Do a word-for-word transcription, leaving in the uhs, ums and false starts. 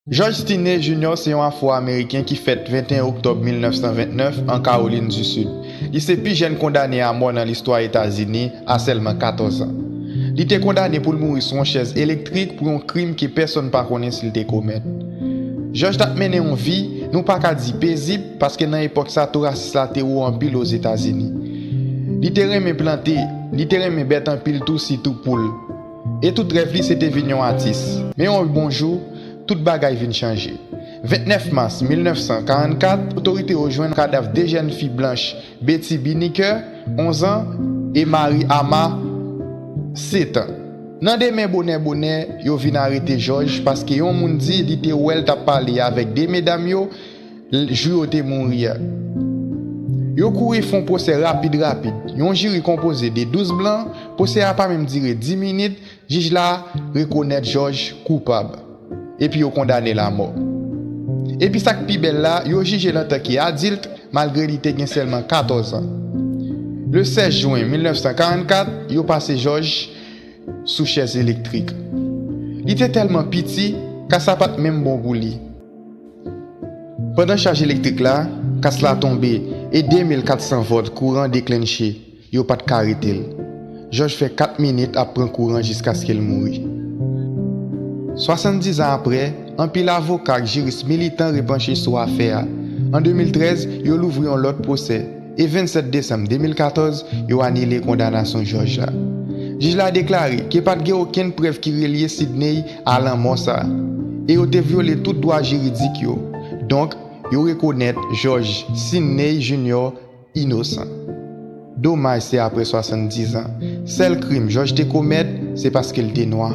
George Stinney Junior se yon Afwo-Ameriken ki fèt venteyen oktòb mil nèf san ventnèf an Kawolin di Sid. Li se pi jèn kondane a mò nan listwa Etazini a sèlman katòz an. Li te kondane pou l mouri sou yon chèz elektrik pou yon krim ke pèsonn pa konnen si l te komèt. George t ap mennen yon vi, nou pa ka di pezib, paske nan epòk sa, to rasis la te wo anpil Ozetazini. Li te renmen plante, li te renmen bèt anpil tou, sitou poul. E tout rèv li se te vin yon atis. Men yon bon jou, tout bagay vin chanje. Ventnèf mas mil nèf san karannkat, otorite yo jwenn kadav de jèn fi blanch, Betty Binnicker, onz an, e Mary Ama, sèt an. Nan demen bonè bonè, yo vin arete George paske yon moun di li te wè l t ap pale avèk de medam yo l- jou yo te mouri a. Yo kouri fè yon pwosè rapid rapid. Yon jiri konpoze de douz blan, pwosè a pa menm dire dis minit, jij la rekonèt George koupab. Epi yo kondane l amò. Epi sa k pi bèl la, yo jije l antanke adilt, malgre li te gen sèlman katòz an. Le sèz jen mil nèf san karannkat, yo pase George sou chèz elektrik. Li te tèlman piti, kas la pa t menm bon pou li. Pandan chaj elektrik la, kas la tonbe e de mil kat san vòlt kouran deklenche, yo pa t ka rete l. George fè kat minit ap pran kouran jiskaske l mouri. Swasanndis an apre, anpil avoka ak jiris militan repanche sou afè a. An de mil trèz, yo louvri yon lòt pwosè, e vennsèt desanm de mil katòz, yo anile kondanasyon George la. Jij la deklare ke pa t gen okenn prèv ki relye Stinney a lanmò sa a, e yo te vyole tout dwa jiridik yo. Donk, yo rekonèt George Stinney Junior inosan. Domaj se apre swasanndis an. Sèl krim George te komèt, se paske l te nwa.